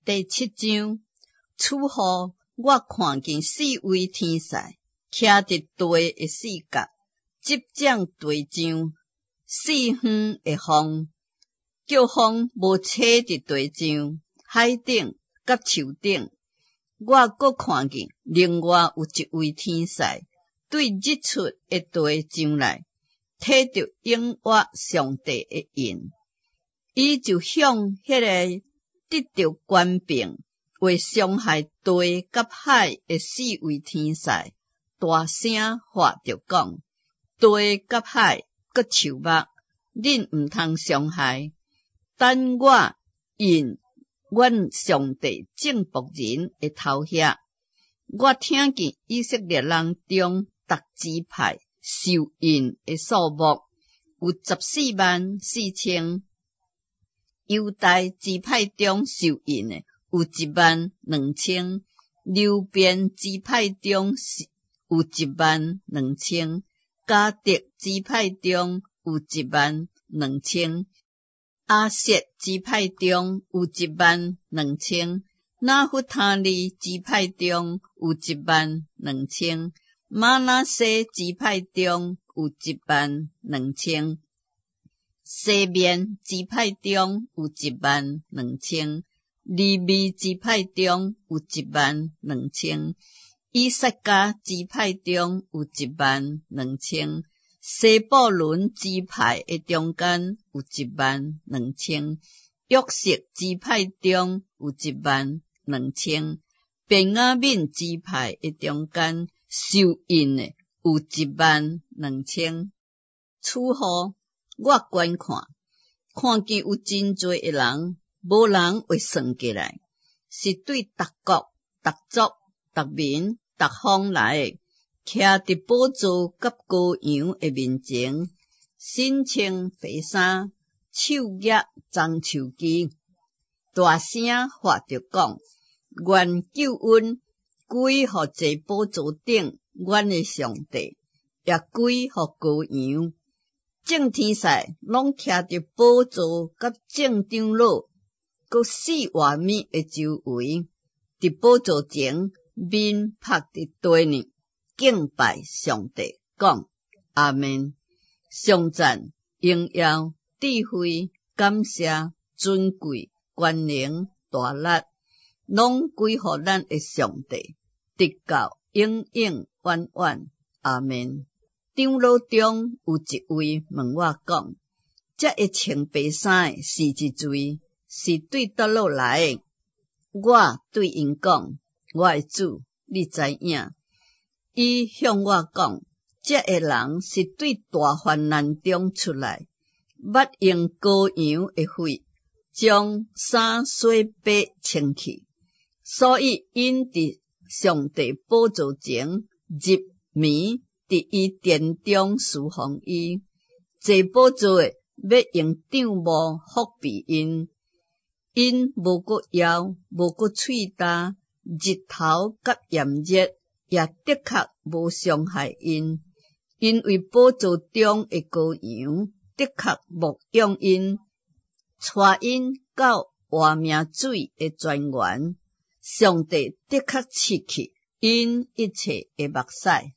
第七章，此後我看見四位天使徛佇地的四角，執掌地上四方的風，叫風無吹佇地上、海頂佮樹頂。我閣看見另外有一位天使對日出的地上來，提著永活上帝的印，伊就向彼个得著權柄會傷害地佮海的四位天使，大聲喊著講：地佮海佮樹木，恁毋通傷害，等我印阮上帝眾僕人的頭額。我聽見以色列人中逐支派受印的數目有14萬4千，猶大支派中受印的有1萬2千，流便支派中有1萬2千，迦得支派中有1萬2千，亞設支派中有1萬2千，拿弗他利支派中有1萬2千，瑪拿西支派中有1萬2千，西緬支派中有1萬2千，利未支派中有1萬2千，以薩迦支派中有1萬2千，西布倫支派的中間有1萬2千，約瑟支派中有1萬2千，便雅憫支派的中間受印的有1萬2千。此後，我觀看，看見有真濟的人，無人會算起來，是對逐國、逐族、逐民、逐方來的，徛佇寶座佮羔羊的面前，身穿白衫，手攑棕樹枝，大聲喊著講：願救恩歸予坐寶座頂阮的上帝，也歸予羔羊。眾天使攏徛佇寶座佮眾長老閣四活物的周圍，佇寶座前面伏佇地呢，敬拜上帝，講阿們，頌讚、榮耀、智慧、感謝、尊貴、權能、大力，攏歸予咱的上帝，直到永永遠遠。阿們。長老中有一位問我講：這个穿白衫的是一位，是對佗落來的？我對𪜶講：我的主，你知影。伊向我講：這个人是對大患難中出來，捌用羔羊的血將衫洗白清去，所以𪜶佇上帝寶座前入暝，佇伊殿中事奉伊，坐寶座的欲用帳幕覆庇𪜶，𪜶無閣枵，無閣喙焦，日頭佮炎熱也的確無傷害𪜶，因為寶座中的羔羊的確牧養𪜶，帶𪜶到活命水的泉源。上帝的確拭去𪜶一切的目屎。